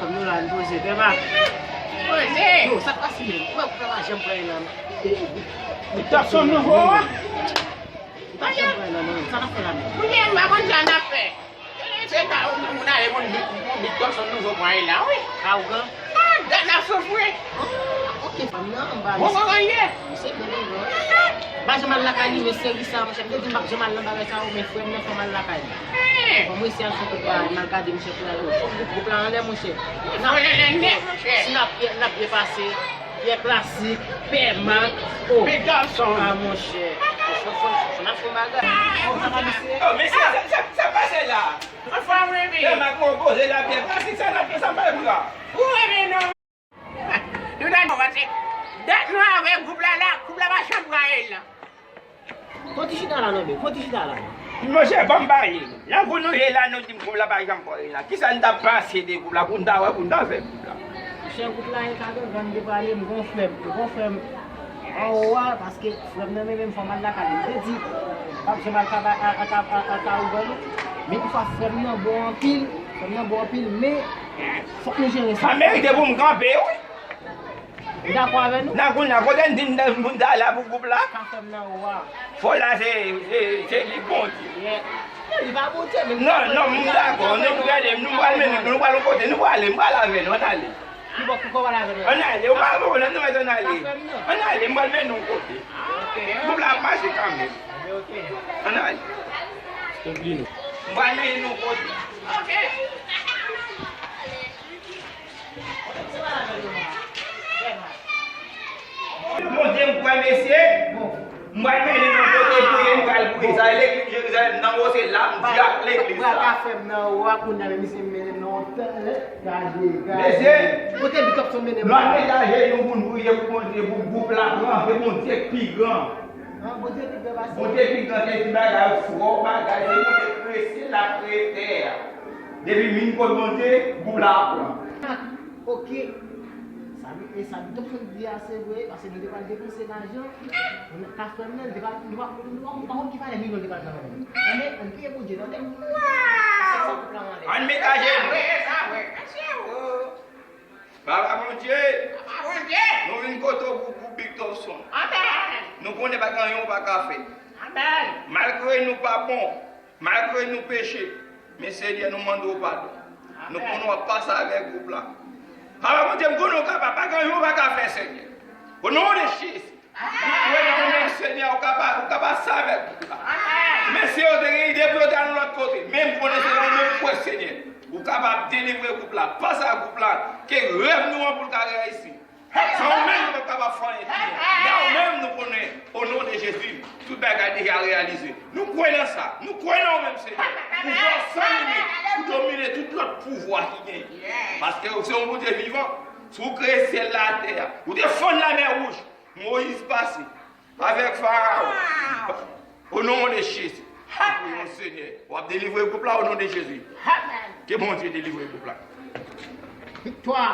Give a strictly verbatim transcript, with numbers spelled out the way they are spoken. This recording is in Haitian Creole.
Nou la, nou poze, pè Mak. Poze. Yo, sa k pase menm? Ou wè, ou pa janm pran nan. Ou t ap son nouvo a? Ou pa janm pran nan, non. Sa n ap fè la menm? Kounye a, m pa konn sa n ap fè. Se ka ou moun ale moun bit, moun bit tòk son nouvo pran la, wi. Ka ou gan? Ah, dat n ap soufri. Ah, ok, fanm nan, m ba. Bon, bon, bon, ye. Misye byen devan. M pa janm al lakay li, men seri sa, monchè. M te di m p ap janm al nan bagay sa yo, men frè m nan fè m al lakay li. Fò m resi al fè kout bagay, m al gade misye pou l al. Fòk gwoup, gwoup la anlè, monchè. Gwoup la anlè nèt, monchè. Si n ap, n ap byen pase, Pyè Klasik, Pè Mak, oh. Big up, son. Ah, monchè. Fò, fò, fò, fò n ap fè yon bagay. Oh, sa va, mesye? Oh, mesye, sa, sa, sa pase la? Anfòm, wi, wi. Pè Mak, mwen poze la, Pyè Klasik, sa n ap fè, sa m pa vle. Ou renmen non? Nou ta nou pase. Dat nou avèk gwoup la la, gwoup la pa janm pran el la. Fò ti chita la, non, men. Fò ti chita la. Monchè, ban m pale. Nan kou nou ye la, nou di m gwoup la pa janm pran el la. Kisa n t ap panse de gwoup la pou n ta wè, pou n ta fè gwoup la? Monchè, gwoup la e ka gangan, m te prale, m gon frè m. M gon frè m anwo a, paske frè m nan menm, menm fò m al lakay li. M te di, p ap janm al kaba, a, a, a, a, a ka ougan, non. Men toutfwa, frè m nan bon anpil, frè m nan bon anpil, men fòk nou jere sa. Sa merite pou m kanpe, wi. Ou dakò avè nou? Nan kounye a, kote n di n, moun ta la pou gwoup la? Ka fè m nan ou a. Fò la se, se, se li Bondye. Yeah. Non, li pa Bondye, men non, non, m dakò. Nou gade, nou pral mennen, nou pral yon kote, nou pral ale, m pral avè nou, ann ale. Ki bò, ki bò w pral avè nou? Ann ale, ou pa konnen, nou mèt ann ale. Ka fè m nan. Ann ale, m pral mennen yon kote. Ok. Gwoup la ap mache kanmenm. Ok. Ann ale. M pral mennen nou yon kote. Ok. Bondye, m kwè, mesye. M pral mennen nou kote pou ye, m pral priye. Sa e legliz Jerizalèm nan wo, se la m di ak legliz la. Pral ka fè m nan wo a, kounye a, men misye mennen m nan yon tan, hein? Gade, gade. Mesye, kote Bishop Son mennen m? Nou al mete ajenou pou n priye pou Bondye, pou gwoup la pran, se Bondye k pi gran. Ah, Bondye pi gran pase. Bondye pi gran, se ti bagay, fò bagay, se Bondye k kreye syèl la, k kreye tè a. Depi m vin kot Bondye, gwoup la ap pran. Ah, ok. Sa nou, e sa nou t ap di a, se vre, paske nou te pral depanse lajan. Ka frè m nan, nou te pral, nou pa, nou pa, nou pa konn ki valè milyon te pral pran nan men nou. Ann, ann priye Bondye, tande. Ann met ajenou. Papa Bondye, Papa Bondye, nou vin kote w pou, pou Big Top Son. Amèn. Nou konnen pa gen anyen w pa ka fè. Amèn. Malgre nou pa bon, malgre nou peche, men Senyè, nou mande w padon. Nou konnen w ap pase avèk gwoup la. Papa Bondye, m konnen w kapab, pa gen anyen w pa ka fè, Senyè. O non de Jezi, nou kwè nan ou menm, Senyè, ou kapab, ou kapab sove gwoup la. Men si yo te gen ide pou yo te al yon lòt kote, men m konnen se nan ou menm m kwè, Senyè. Ou kapab delivre gwoup la, pase ak gwoup la, ke rèv nou an pou l ka reyisi. San ou menm, nou p ap kapab fè anyen. Men ou menm, nou konnen, o non de Jezi, tout bagay deja reyalize. Nou kwè nan sa. Nou kwè nan ou menm, Senyè. Pouvwa w san limit pou domine tout lòt pouvwa ki genyen. Paske ou se yon Bondye vivan. Si ou kreye syèl la, tè a, ou te fann Lamè Wouj, Moyiz pase avèk Farawon. O non de Jezi. Ou Senyè, w ap delivre gwoup la o non de Jezi. Ke Bondye delivre gwoup la. Viktwa.